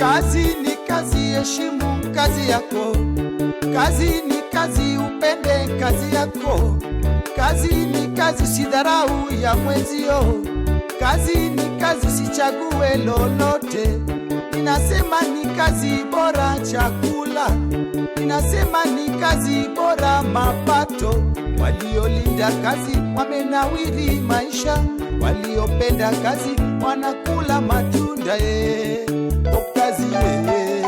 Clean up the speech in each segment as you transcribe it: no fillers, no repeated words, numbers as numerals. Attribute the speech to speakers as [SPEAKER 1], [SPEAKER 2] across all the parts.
[SPEAKER 1] Kazi ni kazi, heshimu kazi yako. Kazi ni kazi, upende kazi yako. Kazi ni kazi, si dharau ya mwenzio. Kazi ni kazi, usichague lolote. Ninasema ni kazi bora chakula, ninasema ni kazi bora mapato. Waliolinda kazi wamenawiri maisha, waliopenda kazi wanakula matunda. Eh, oh, kazi eh.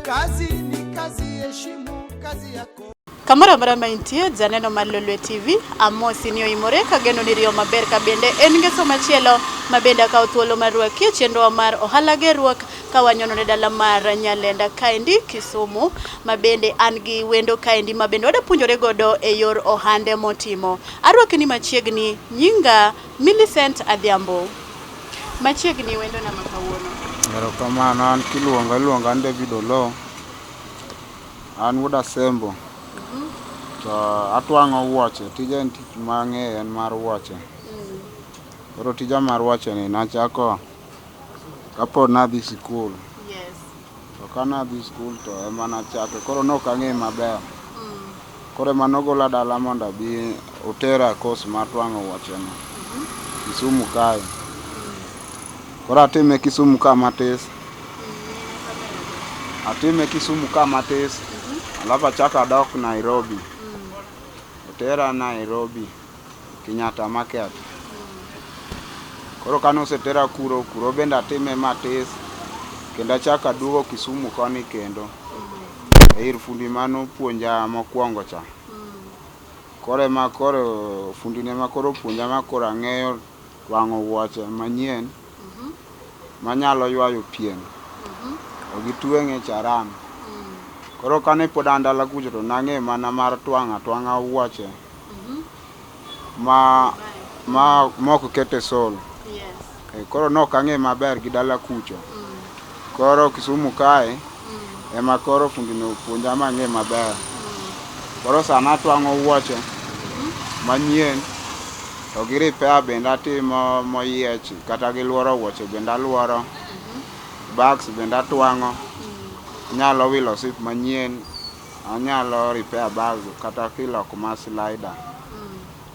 [SPEAKER 1] Kazi ni kazi, heshimu kazi yako.
[SPEAKER 2] Kamoro amora ma intie, janeno mar Lolwe TV, amosi ni oimore kageno ni riyo maber ka bende en ngeso machielo ma bende akawo thuolo mar rwaki e chenrowa mar ohala gerruok ka wanyono ne dala mar Nyalenda kaendi Kisumu ma bende an gi wendo kaendi ma bende wada puonjore godo e yor ohande motimo. Arwaki ni machiegni, nyinga Millicent Adhiambo. Machiegni wendo na ma kawuono.
[SPEAKER 3] Erokamano, an kiluonga iluonga ni David Oloo. An wuod Asembo. To atwang'o wuoche, tija en tich ma ang'eyo en mar wuoche. Koro tija mar wuoche ni nachako kapod nadhi sikul.
[SPEAKER 2] Yes.
[SPEAKER 3] To ka nadhi sikul to ema nachake, koro nok ang'e maber. Koro ema nogola dala mondo abi otera course mar twang'o wuoche no. Kisumu kae. Koro atime Kisumu ka matis. Atime Kisumu ka matis. Alafu achako adok Nairobi. Otera Nairobi, Kenyatta Market. Koro kane osetera kuro, kuro bende atime matis. Kendo achako aduogo Kisumu koni kendo. E ir fundi manopuonja mokwongo cha. Koro ema koro fundi ne ema koro opuonja ma koro ang'eyo twang'o wuoche manyien manyalo ywayo pien. To gitweng'e charan. Koro kane pod an dala kucho to nang'eyo mana mar twang'o atwang'a wuoche ma ma mok kete sol.
[SPEAKER 2] Yes.
[SPEAKER 3] E, koro nok ang'e maber gi dala kucho. Koro Kisumu kae ema koro fundi no opuonja mang'e maber. Koro sana atwang'o wuoche manyien to gi repair bende atimo moyiech kata gi luoro wuoche bende aluoro. Bags bende atwang'o. Anyalo wilo zip manyien, anyalo repair bag kata kiloko ma slider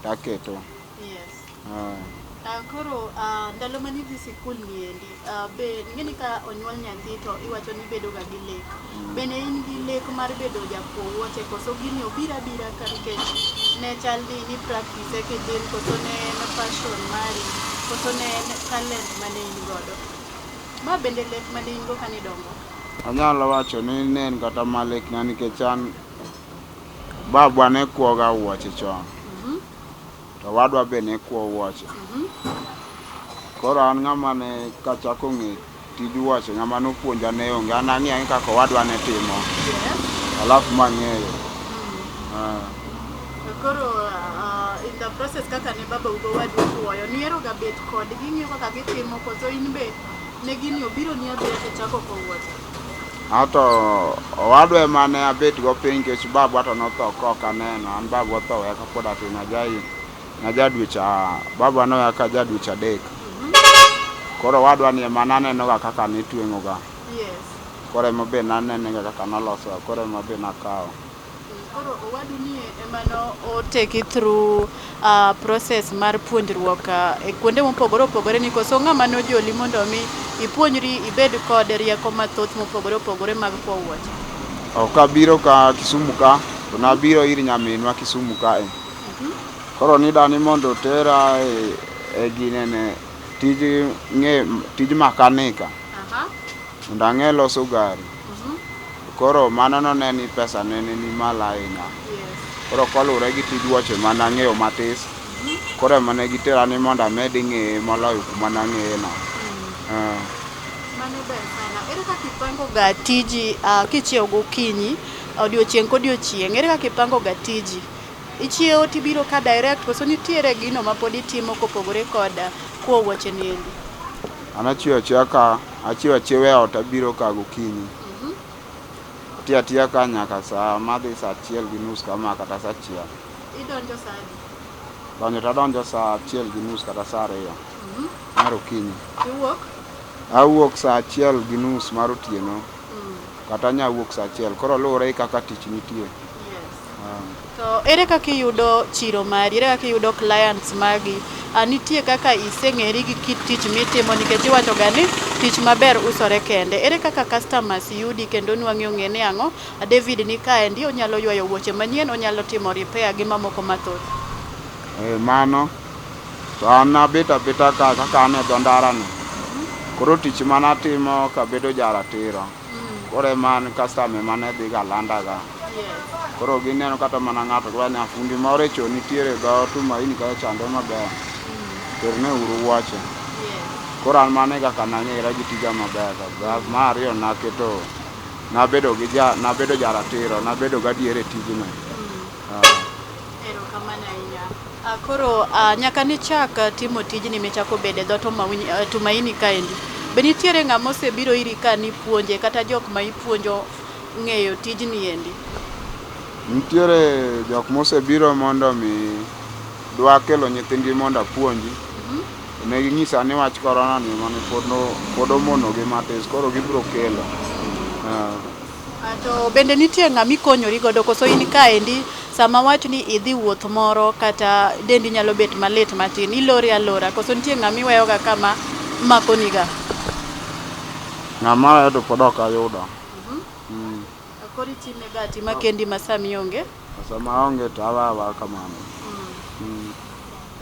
[SPEAKER 3] taketo.
[SPEAKER 2] Yes.
[SPEAKER 3] Ah.
[SPEAKER 2] Koro ndalo mane idhi sikul niendi be ing'e ni ka onyuol nyathi to iwacho ni ibedo ga gi lek. Bende in gi lek mar bedo jakuo wuoche koso gini obiro abira ka nikech ne chal ni ni practice e kitin koso ne en passion mari koso ne en talent mane in godo. Ma bende lek mane in go kane idongo?
[SPEAKER 3] Anyalo wacho ni ne en kata malekna nikech an babwa ne kuoga wuoche chon. To wadwa be ne kuo wuoche. Koro an ng'ama ne kachako ng'e tij wuoche ng'ama nopuonja ne onge. An ang'eyo ang'eya kaka owadwa ne timo. Alafu mang'eyo. Ah.
[SPEAKER 2] Koro in the process kaka ne baba ugo wadu kuoyo, nihero ga bet kodgi, ing'iyo kaka gitimo koso in be ne gini obiro ni abira to ichako kuo wuoche?
[SPEAKER 3] Ato owadwa ema ne abet go piny nikech babwa to notho kok aneno. An babwa otho weya kapod atin aja dweche babwa noya ka ja dweche adek. Koro owadwa ni ema naneno ga kaka nitweng'o ga.
[SPEAKER 2] Yes.
[SPEAKER 3] Koro ema be nanene ga kaka noloso ga koro ema be nakawo.
[SPEAKER 2] Koro owadu ni ema no o take through process mar puonjruok e kuonde mopogore opogore ni koso ng'ama nojoli mondo mi ipuonjri ibed kod rieko mathoth mopogore opogore mag kuo wuoche?
[SPEAKER 3] Ok abiro ka Kisumu ka, to nabiro ir nyaminwa Kisumu kae. Koro nidani mondo otera e, e ginene tij ng'e tij makanika mondo ang'e loso gari. Koro mano none ni pesa ne ni malo ahinya.
[SPEAKER 2] Yes.
[SPEAKER 3] Koro koluwore gi tij wuoche mane ang'eyo matis, koro ema ne gitera ni mondo amed ng'eye moloyo kuma nang'eye no. Ah.
[SPEAKER 2] Mano ber sana. Ere kaka ipango ga tiji kichiewo gokinyi odiochieng' kodiochieng'? Ere kaka ipango ga tiji? Ichiewo tibiro ka direct koso nitiere gino ma pod itimo kopogore kod kuo wuoche ni endi?
[SPEAKER 3] An achiewo achiewa ka achiewo achiewa e ot abiro ka gokinyi. Atiyo atiya ka nyaka saa madhi saa achiel gi nus kama kata saa achiel.
[SPEAKER 2] Idonjo saa adi?
[SPEAKER 3] Donjo to adonjo saa achiel gi nus kata saa ariyo mar okinyi.
[SPEAKER 2] Iwuok?
[SPEAKER 3] Awuok saa achiel gi nus mar otieno kata anya wuok saa achiel. Koro luwore gi kaka tich nitie.
[SPEAKER 2] Yes. To ere kaka iyudo chiro mari? Ere kaka iyudo clients magi? A, nitie kaka iseng'eri gi kit tich mitimo nikech iwacho ga ni tich maber usore kende. Ere kaka customers yudi kendo nwang'i ong'e ni ang'o? David ni kaendi onyalo ywayo wuoche manyien, onyalo timo repair gi mamoko mathoth.
[SPEAKER 3] E, mano to an abet abeta ka kaka an e dho ndara ni. Koro tich manatimo kabedo jaratiro. Koro ema an customer ema ne dhiga landa ga. Koro gineno kata mana ng'ato dwa ni fundi moro e cho nitiere dho Tumaini kacha chande maber. Terne uru wuoche. Koro an mano e kaka nang'era gi tija maber kabisa. Mar ariyo naketo nabedo gi ja nabedo jaratiro, nabedo gadier e tijno. Ah.
[SPEAKER 2] Erokamano ahinya. Koro nyaka nichak timo tijni michako bedo e dho Tumaini kaendi. Be nitiere ng'ama osebiro iri ka nipuonje kata jok ma ipuonjo ng'eyo tijni endi?
[SPEAKER 3] Nitiere jok mosebiro mondo mi dwa kelo nyithindgi mondo apuonji. Ne ginyisa ni wach corona ni ema ne pod no- pod omonogi matis, koro gibiro kelo. Ah.
[SPEAKER 2] To bende nitie ng'ama ikonyori godo koso in kaendi sama wach ni idhi wuoth moro kata dendi nyalo bet malit matin ilori alora koso nitie ng'ama iweyoga kama makoniga?
[SPEAKER 3] Ng'ama weyo to pod ok ayudo.
[SPEAKER 2] Koro itime ga atima kendi ma sami onge?
[SPEAKER 3] Sama aonge to aweyo aweya kamano.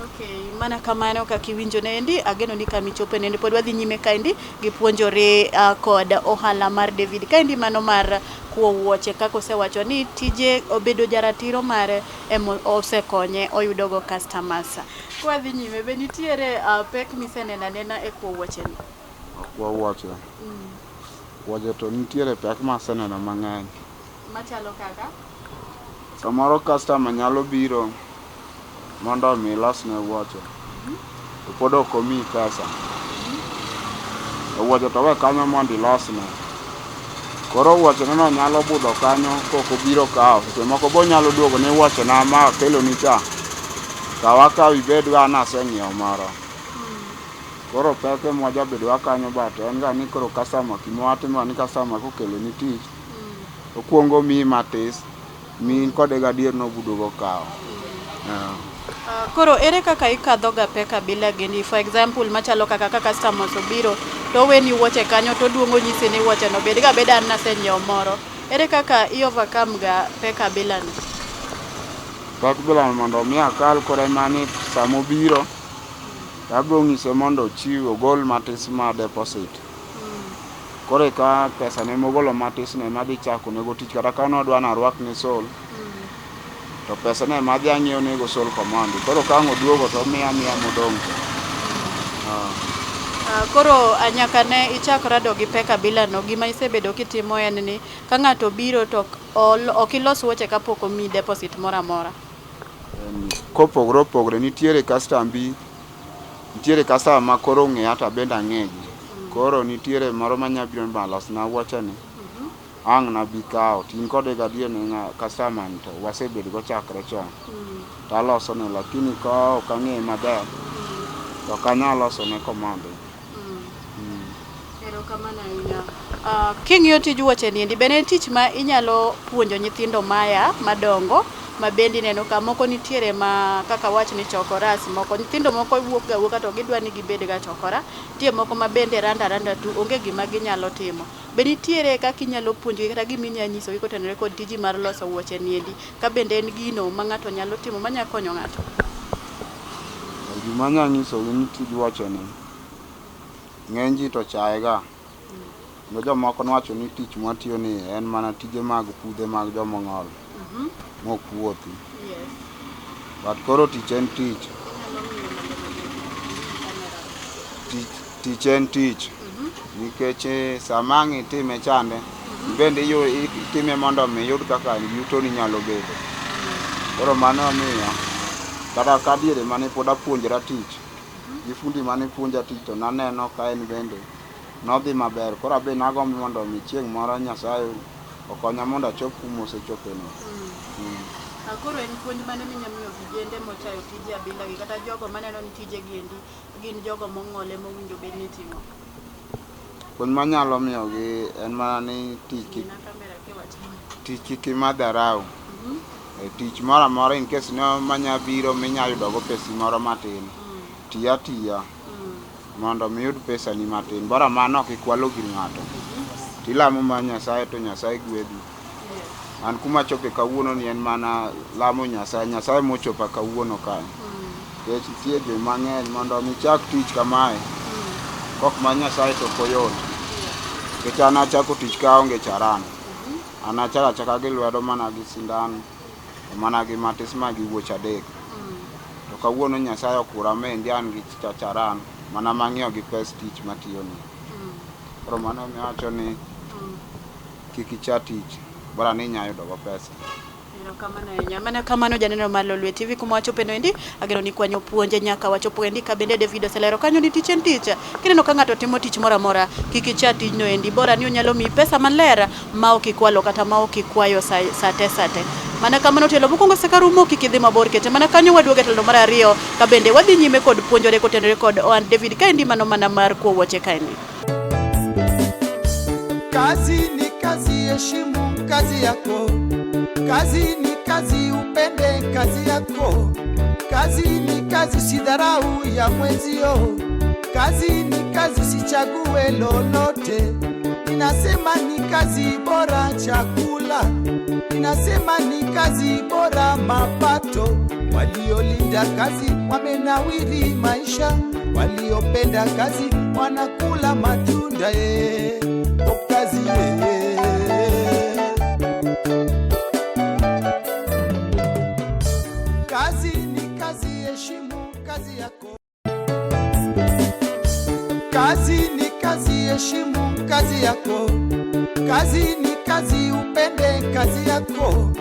[SPEAKER 2] Okay, mana kamano kaka iwinjo nendi, ageno ni kama ichopo nendi pod wadhi nyime kaendi gi puonjore kod ohala mar David. Kaendi mano mar kuo wuoche kaka osewacho ni tije obedo jaratiro mare ema osekonye oyudogo customers. Kwadhi nyime be nitiere pek miseneno anena e kuo wuoche ni?
[SPEAKER 3] Kuo wuoche. Wuoche to nitiere pek maseneno mang'eny.
[SPEAKER 2] Machalo kaka?
[SPEAKER 3] Samoro customer nyalo biro mondo mi ilosne wuoche to pod ok omiyi pesa. To wuoche to we kanyo mondo ilosne. Koro wuoche neno nyalo budho kanyo kok obiro kawo. Seche moko be onyalo duogo ni wuoche na ma akeloni cha. Kaw akaw ibed go an aseng'iewo moro. Koro pek ema wajabedo go kanyo but en ga ni koro customer gima watimo ni customer kokeloni tich okuongo omiyi matis mi in kode gadier ni obuduogo kawo.
[SPEAKER 2] Koro ere kaka ikadho ga pek abila gini? For example machalo kaka ka customers obiro to oweni wuoche kanyo to oduong'o onyisi ni wuoche no bed ga abeda an nasenyiewo moro. Ere kaka i overcome ga pek abila ni?
[SPEAKER 3] Pek bila ni mondo mi akal koro ema ni samobiro to abiro nyise mondo ochiw ogol matis ma deposit. Koro eka pesa ne mogolo matis no ema adhi chako nego tich kata ka nodwa narwakne sol to pesa no ema adhi anyiewo nego sol komondi. Koro ka ang' oduogo to omiya amiya modong' cha.
[SPEAKER 2] Koro nyaka ne ichak rado gi pek abila no, gima isebedo kitimo en ni ka ng'ato obiro to ok ilos wuoche kapok omiyi deposit moro amora.
[SPEAKER 3] Kopogore opogore nitiere kastambi nitiere customer ma koro ong'eya to abende ang'egi. Koro nitiere moro manya biro ni losna wuoche ni ang' nabi kawo to in kode gadier ni ng'a customer ni to wasebedo go chakre chon. To alosone lakini ka ok ang'eye maber to ok anyal losone komondi.
[SPEAKER 2] Erokamano ahinya. King'iyo tij wuoche ni endi, bende en tich ma inyalo puonjo nyithindo maya madongo ma bende ineno ka moko nitiere ma kaka wach ni chokoras moko nyithindo moko wuok ga awuoka to gidwa ni gibed ga chokora. Nitie moko ma bende randa aranda tu onge gima ginyalo timo. Be nitiere kaka inyalo puonjogi kata gima inyalo nyisogi kotenore kod tiji mar loso wuoche ni endi ka bende en gino ma ng'ato nyalo timo manya konyo ng'ato?
[SPEAKER 3] Gima anyalo nyisogi ni tij wuoche ni ng'eny ji to chaye ga. Kendo jomoko nowacho ni tich mwatiyo ni en mana tije mag pudhe mag jomong'ol mok wuothi. But koro tich en tich. Tich en tich. Nikech sama ang' itime chande, bende itime mondo mi iyud kaka yutoni nyalo bedo. Koro mano omiyo kata ka diere mane pod apuonjra tich, gi fundi mane puonja tich to naneno ka en bende nodhi maber. Koro abe nagombo mondo mi chieng' moro Nyasaye okonya mondo achop kuma osechopeno.
[SPEAKER 2] Koro en puonj mane minyalo miyo vijende mochayo tije abila gi kata jogo maneno ni tije gi endi gin jogo mong'ol ema owinjo bed ni timo?
[SPEAKER 3] Puonj manyalo miyogi en mana ni tich kik
[SPEAKER 2] Ng'ina kamera kiwacho.
[SPEAKER 3] tich kik imadharau. E tich moro amora in case no manya biro minya yudo go pesi moro matin. Ti atiya mondo miyud pesani matin. Bora mano ok ikwalo gir ng'ato. Tilamo mar Nyasaye to Nyasaye gwedhi. An kuma achope kawuono ni en mana lamo Nyasaye. Nyasaye mochopa kawuono kae. Nikech nitie ji mang'eny mondo mi chak tich kamae. Kok mar Nyasaye to ok oyot. Nikech an achako tich ka aonge charan. An achako achaka gi lwedo mana gi sindan, to mana gi matis ma gi wuoch adek. To kawuono Nyasaye okura maendi an gi charan mana mang'iewo gi pes tich matiyoni. Koro mano ema awacho ni kik icha tich, bora ni inya yudo go pesa.
[SPEAKER 2] Erokamano ahinya. Mana kamano janeno mar Lolwe TV kuma wachope no endi, ageno ni kwanyo puonje nyaka wachopo endi ka bende David oselero kanyo ni tich en tich. Kineno ka ng'ato timo tich moro amora, kik icha tijno endi. Bora ni onyalo miyi pesa maler ma ok ikwalo kata ma ok ikwayo sa, sate sate. Mana kamano tielo mokwongo osekarumo, kik idhi mabor kete mana kanyo waduogo e tielo mar ariyo ka bende wadhi nyime kod puonjore kotenore kod ohand David kaendi mano mana mar kuo wuoche kaendi.
[SPEAKER 1] Kazi ni kazi, heshimu kazi yako. Kazi ni kazi, upende kazi yako. Kazi ni kazi, usidharau ya mwenzio. Kazi ni kazi, usichague lolote. Ninasema ni kazi bora chakula, ninasema ni kazi bora mapato. Waliolinda kazi wamenawiri maisha, waliopenda kazi wanakula matunda. O kazi eh. Kazi ni kazi, heshimu kazi yako. Kazi ni kazi, heshimu kazi yako. Kazi ni kazi, upende kazi yako.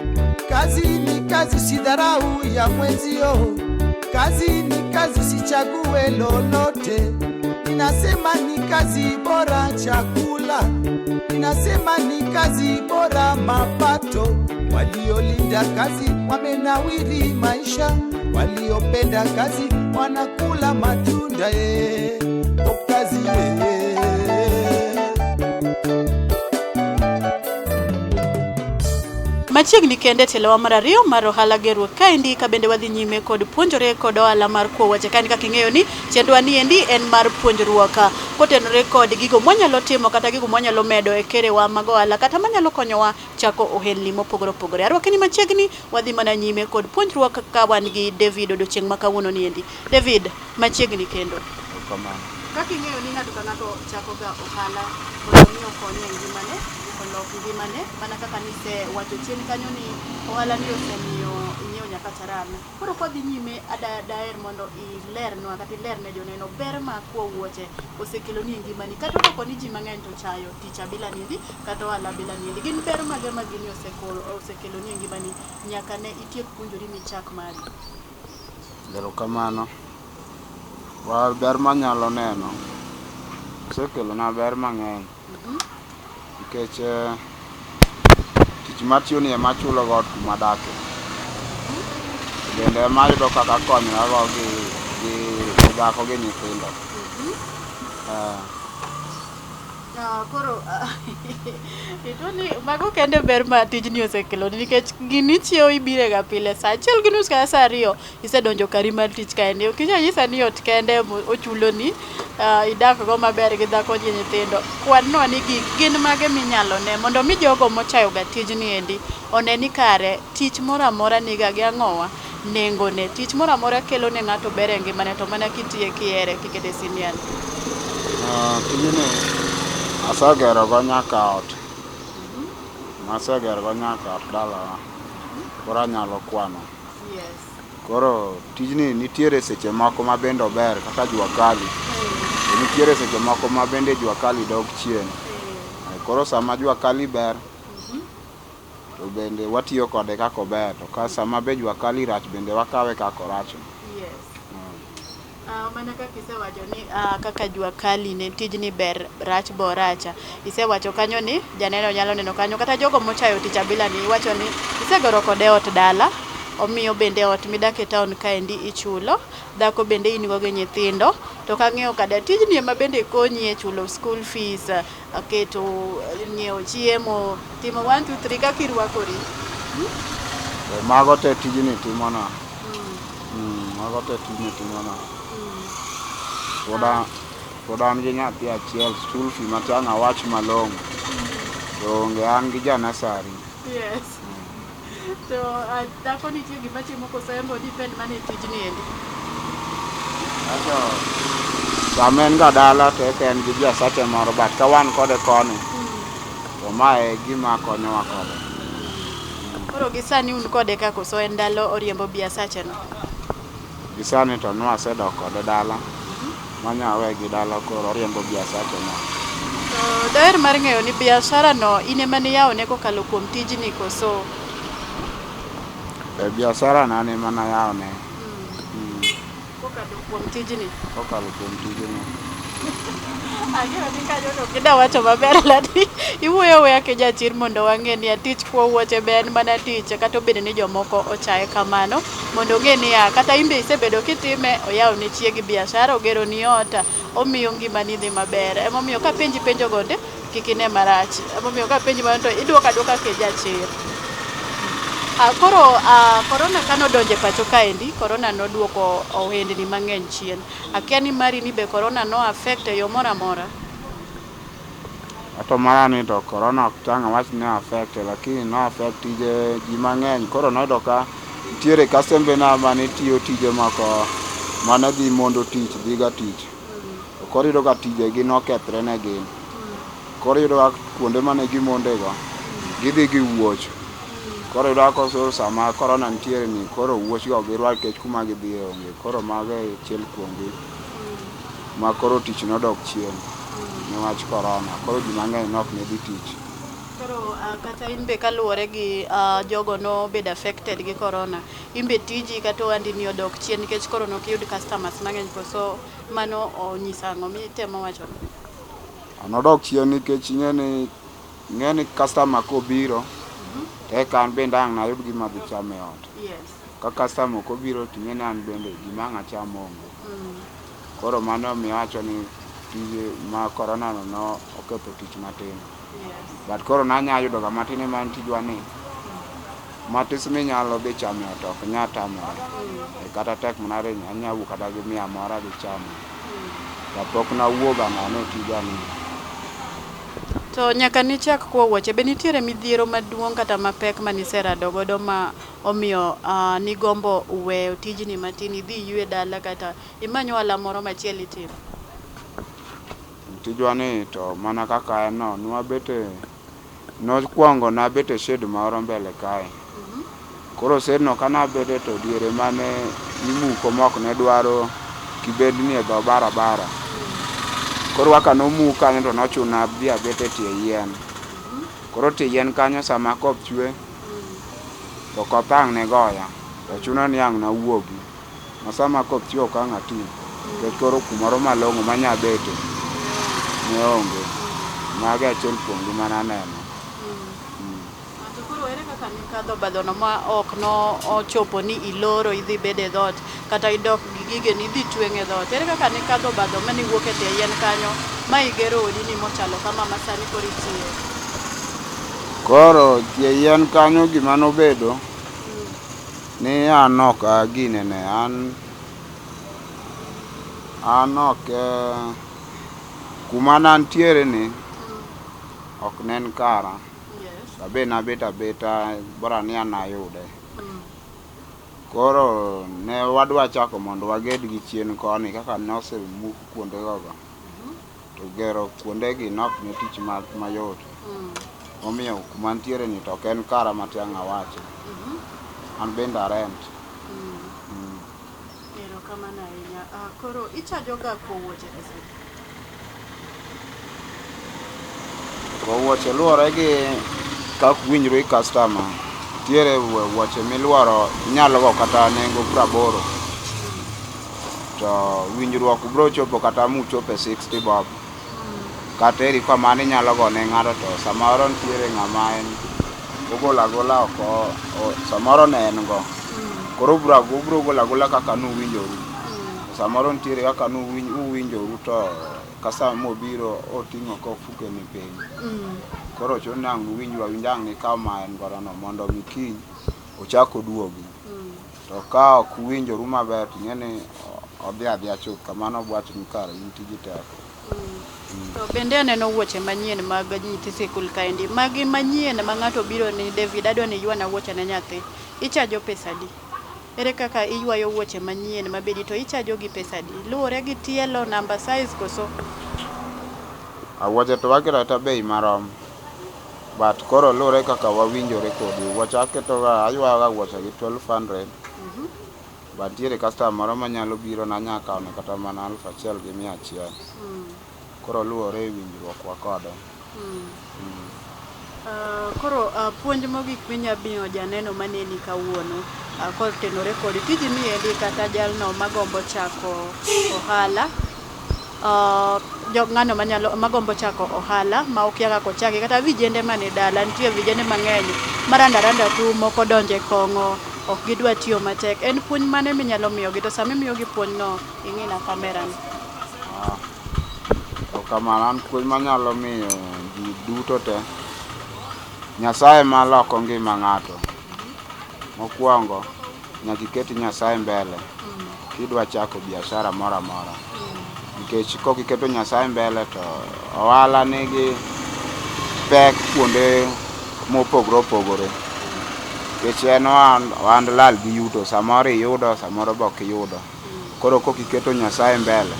[SPEAKER 1] Kazi ni kazi, usidharau ya mwenzio. Kazi ni kazi, usichague lolote. Ninasema ni kazi bora chakula, ninasema ni kazi bora mapato. Waliolinda kazi wamenawiri maisha, waliopenda kazi wanakula matunda. O kazi eh.
[SPEAKER 2] Machiegni kende tielo mar ariyo mar ohala gerruok kaendi ka bende wadhi nyime kod puonjore kod ohala mar kuo wuoche kaendi kaka ing'eyo ni chenrowa ni endi en mar puonjruok kotenore kod gigo mwanyalo timo kata gigo mwanyalo medo e kerewa mag ohala kata manyalo konyowa chako ohelni mopogore opogore. Arwaki ni machiegni wadhi mana nyime kod puonjruok ka wan gi David odiochieng' ma kawuono ni endi. David, machiegni kendo.
[SPEAKER 3] Erokamano.
[SPEAKER 2] Kaka ing'eyo ni ng'ato ka ng'ato chako ga ohala mondo mi okonye e ngimane, olok ngimane, mana kaka nisewacho chien kanyo ni ohala ni osemiyo inyiewo nyaka charan. Koro kwadhi nyime ada daher mondo ilernwa kata ilerne joneno ber ma kuo wuoche osekelo ni e ngimani. Kata odoko ni ji mang'eny to chayo tich abila niendi kata ohala abila niendi. Gin ber mage ma gini osekelo ni e ngimani nyaka ne itiek puonjori michak mari?
[SPEAKER 3] Erokamano. Well, ber manyalo neno osekelona ber mang'eny nikech tich matiyo ni ema achulo go ot kuma adake. Bende ema ayudo kaka akonyora go gi dhako gi nyithindo.
[SPEAKER 2] Koro ituo ni mago kende ber ma tijni osekelo nikech gini ichiewo ibire ga pile saa achiel gi nus kata saa ariyo isedonjo kari mar tich kaendi. Ok inyal nyisa ni ot kende ochuloni idak go maber gi dhako gi nyithindo. Kwan nwa ni gik gin mage minyalo ne mondo mi jogo mochayo ga tijni endi one ni kare tich moro amora niga gi ang'owa nengo ne. Tich moro amora kelo ne ng'ato ber e ngimane to mana kitiye kihere kikete sinian.
[SPEAKER 3] Tijni asegero go nyaka ot. Asegero go nyaka ot dalawa. Koro anyalo kwano.
[SPEAKER 2] Yes.
[SPEAKER 3] Koro tijni nitiere seche moko ma bende ober kaka jua kali. To nitiere seche moko ma bende jua kali dok chien. Koro sama jua kali ber, to bende watiyo kode kaka ober. To ka sama be jua kali rach bende wakawe kaka orach.
[SPEAKER 2] Yes. Mana kaka isewacho ni kaka jua kali ne tijni ber rach bo racha. Isewacho kanyo ni janeno nyalo neno kanyo kata jogo mochayo tich abila ni iwacho ni isegero kode ot dala. Omiyo bende ot midak e town kaendi ichulo, dhako bende in go gi nyithindo. To kang'iyo kada tijni ema bende konyi e chulo school fees, keto nyiewo chiemo, timo 1 2 3 kaka irwakori.
[SPEAKER 3] E, mago te tijni timona. Mago te tijni timona. Pod an gi nyathi achiel, school fee matiang' awach malong'o. To onge an gi ja nursery.
[SPEAKER 2] Yes. To dhako nitie gima timo koso en be depend mana e tijni endi?
[SPEAKER 3] Ato sama en ga dala to eka en gi biasache moro but ka wan kode koni to mae e gima konyowa kode.
[SPEAKER 2] Koro gi sani un kode ka koso en ndalo oriembo biasache no?
[SPEAKER 3] Gi sani to nwasedok kode dala manya awe gi dala koro oriembo biasache no.
[SPEAKER 2] To daher mar ng'eyo ni biashara no in ema niyawone kokalo kuom tijni koso?
[SPEAKER 3] E biashara na an ema nayawone.
[SPEAKER 2] Kokalo kuom tijni?
[SPEAKER 3] Kokalo kuom tijni.
[SPEAKER 2] Ang'eyo ni kanyo to ok ida wacho maber ladi iwuoyo awuoya ki jachir mondo wang'e ni tich kuo wuoche be en mana tich kata obedo ni jomoko ochaye kamano mondo ong'e niya kata in be isebedo kitime oyawo ne chiegi biashara ogero ni ot omiyo ngimani dhi maber emomiyo kapenji penjo gonde kik ine marach emomiyo kapenji mano to iduoko aduoka ke jachir. Koro korona kane odonjo e pacho kaendi korona noduoko ohendni mang'eny chien. Akia ni mari ni be korona no affect e yo moro amora?
[SPEAKER 3] Ato mara ni to korona ok tang' awach ni affect lakini no affect tije ji mang'eny. Koro noyudo ka nitiere kastembe na mane tiyo tije moko mane dhi mondo tich dhi ga tich. To koro iyudo ka tijegi nokethre ne gin. Koro iyudo ka kuonde mane gimonde go gidhi gi wuoch. Koro iyudo ka koro sama korona nitiere ni koro wuoch go ok girwak nikech kuma gidhiye onge. Koro mago e achiel kuomgi ma koro tich nodok chien niwach korona. Koro ji mang'eny ne ok ne dhi tich.
[SPEAKER 2] Koro kata in be kaluwore gi jogo nobedo affected gi korona, in be tiji kata ohandi ni odok chien nikech koro nok iyud customers mang'eny koso mano onyiso ang'o mitemo wacho?
[SPEAKER 3] Nodok chien nikech ing'e ni customer kobiro to eka an bende ang' nayud gima adhi chamo e ot.
[SPEAKER 2] Yes.
[SPEAKER 3] Ka customer ok obiro to ing'e ni an bende gima ang' acham onge. Koro mano omiyo awacho ni tije ma korona no no oketho tich matin.
[SPEAKER 2] Yes.
[SPEAKER 3] But koro nanya yudo ga matin ema en tijwa ni matis minyalo dhi chamo e ot ok nya tamore. E kata tek mana ni anya wuok kata gi mia moro adhi chamo. To pok nawuoga nono e tija ni.
[SPEAKER 2] To nyaka nichak kuo wuoche, be nitiere midhiero maduong' kata mapek maniserado godo ma omiyo nigombo weyo tijni matin idhi iywe dala kata imany ohala moro machielo itim?
[SPEAKER 3] Tijwa ni to mana kaka en no nwabete nokwongo nabet e shed moro mbele kae. Koro shed no kanabete to diere mane imuko mok ne dwaro kibedni e dho barabara. Koro kaka nomuk kanyo to nochuna adhi abet e tie yien. Koro tie yien kanyo sama koth chwe to koth ang' ne goya. To chuno ni ang' nawuogi. Ma sama koth chwe ok ang' ati. Nikech koro kumoro malong'o manya bete ne onge. Mago e achiel kuom gima naneno.
[SPEAKER 2] To koro ere kaka nikadho obadhono ma ok no ochopo ni iloro idhi bedo e dhoot kata idok gi gigeni idhi tweng' e dhoot? Ere kaka nikadho obadho ma niwuok e tie yien kanyo ma igero odi ni mochalo kama ma sani koro itiye?
[SPEAKER 3] Koro tie yien kanyo gima nobedo ni an ok aginene an ok kuma nantiere ni ok ne en kara.
[SPEAKER 2] Yes.
[SPEAKER 3] Abe nabet abeta bora ni an ayude. Koro ne wadwa chako mondo waged gi chien koni kaka nosemuk kuonde gogo. To gero kuonde gi nok ne tich mayot. Omiyo kuma ntiere ni to ok en kara matiang' awache. An bende a rent.
[SPEAKER 2] Erokamano ahinya. Koro ichajo ga kuo wuoche pesa adi?
[SPEAKER 3] Kuo wuoche luwore gi kaka uwinjru gi customer. Nitiere wuoche miluoro inyalo go kata nengo 80. To winjruok bro chopo kata muchop e 60 bob. Kata eri kamano inyalo go ne ng'ato to samoro nitiere ng'ama en ogolo agola oko samoro ne en go. Koro ubro golo agola kaka nuwinjoru. Samoro nitiere kaka uwinjoru to kasa mobiro oting'o ka ofuke ni piny. Koro chuno ni ang' uwinjru awinja ang' nikaw ma en godo no mondo mi kiny ochak oduogi. To ka ok uwinjoru maber to ing'e ni odhi adhiya chuth kamano obwach ni kare in tiji tek.
[SPEAKER 2] To bende aneno wuoche manyien mag nyithi sikul kaendi. Magi manyien ma ng'ato biro ni David adwa ni iywana wuoche ne nyathi. Ichajo pesa adi? Ere kaka iywayo wuoche manyien mabedi to ichajo gi pesa adi? Luwore gi tielo, number, size koso?
[SPEAKER 3] Wuoche to waketo aketa bei marom. But koro luwore kaka wawinjore kodi. Wuoche aketoga aywayoga wuoche gi 1200. But nitiere customer moro manyalo biro na anya kawone kata mana 1100. Koro luwore e winjruok wa kode.
[SPEAKER 2] Koro puonj mogik minya miyo janeno maneni kawuono kotenore kod tiji niendi kata jalno magombo chako ohala ng'ano manyalo magombo chako ohala ma okia kaka ochaki kata vijende mane dala nitie vijende mang'eny maranda randa tu moko donje kong'o ok gidwa tiyo matek en puonj mane minyalo miyogi to sama imiyogi puonj no ing'ina kamera ni.
[SPEAKER 3] Kamano an puonj manyalo miyo ji duto te, Nyasaye ema loko ngima ng'ato. Mokwongo, nyaka iket Nyasaye mbele kidwa chako biashara moro amora. Nikech kok iketo Nyasaye mbele to ohala nigi pek kuonde mopogore opogore. Nikech en ohand lal gi yuto, samoro iyudo samoro be ok iyudo. Koro kok iketo Nyasaye mbele,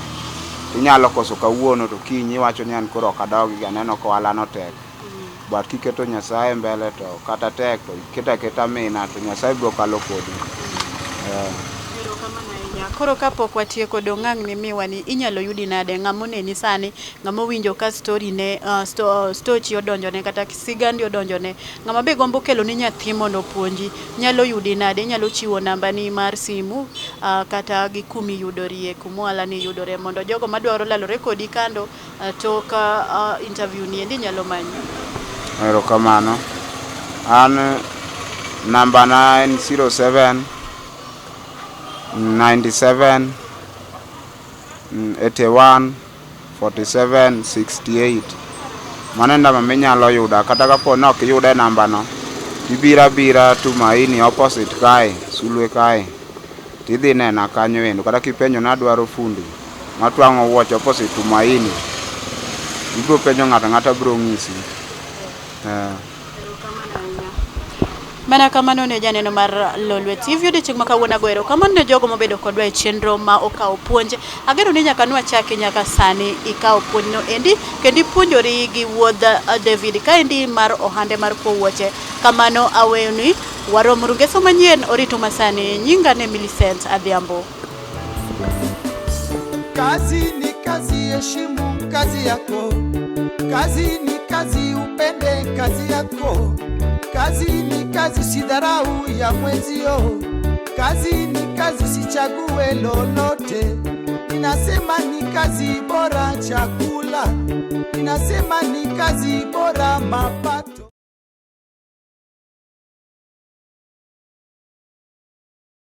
[SPEAKER 3] inyalo koso kawuono to kiny iwacho ni an koro ok adogi aneno ka ohala no tek. But kiketo Nyasaye mbele to kata tek to iketo aketa mina to Nyasaye biro kalo kodi.
[SPEAKER 2] Erokamano ahinya. Koro kapok watieko dong' ang' ni miwa ni inyalo yudi nade ng'ama oneni sani ng'ama owinjo ka story ne stochi odonjone kata sigandi odonjone ng'ama be gombo kelo ni nyathi mondo opuonji nyalo yudi nade inyalo chiwo namba ni mar simu kata gi kumi yudorie kuma ohala ni yudore mondo jogo madwaro lalore kodi kando tok interview ni endi nyalo manyi.
[SPEAKER 3] Erokamano. An namba na en 07 97 81 47 68. Mano e namba minyalo yuda kata kapo ni ok iyuda e namba no, tibiro abira Tumaini opposite kae, Sulwe kae, tidhi nena kanyo endo. Kata kipenjo ni adwaro fundi matwang'o wuoche opposite Tumaini, ibiro penjo ng'ato ang'ata biro ng'isi.
[SPEAKER 2] Mana kamano ne janeno mar Lolwe TV odiochieng' ma kawuono ago erokamano ne jogo mobedo kodwa e chenro ma okawo puonj. Ageno ni nyaka nwachaki nyaka sani ikawo puonj no endi kendo ipuonjori gi wuodh David kaendi mar ohande mar kuo wuoche. Kamano aweyoni warom ngeso manyien orito masani. Nyinga ne Millicent Adhiambo.
[SPEAKER 1] Kazi ni kazi, heshimu kazi yako. Kazi ni kazi, upende kazi yako. Kazi ni kazi, usidharau ya mwenzio. Kazi ni kazi, usichague lolote. Ninasema ni kazi bora chakula, ninasema ni kazi bora mapato.